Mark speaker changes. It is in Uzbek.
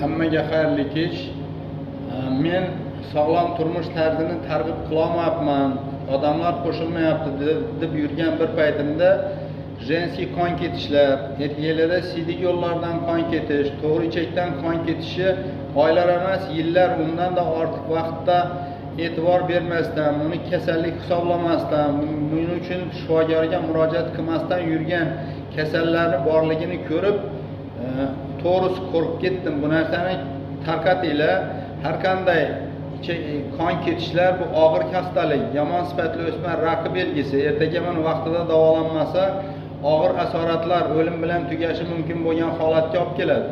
Speaker 1: Hammaga xayrli kech. Men sog'lom turmush tarzini targ'ib qilolmayapman, odamlar qo'shilmayapti deb yurgan bir paytimda женский qon ketishlar, erkaklarda siydik yo'llardan qon ketish, to'g'ri ichakdan qon ketishi oylar emas, yillar, undan-da ortiq vaqtda e'tibor bermasdan, buni kasallik hisoblamasdan, buning uchun shifokorga murojaat qilmasdan yurgan kasallarni borligini ko'rib, to'g'risi qo'rqib ketdim. Bu narsani tarqatinglar. Har qanday qon ketishlar bu og'ir xastalik, yomon sifatli o'sma raki belgisi. Ertaga mana vaqtida davolanmasa, og'ir asoratlar, o'lim bilan tugashi mumkin bo'lgan holatga olib keladi.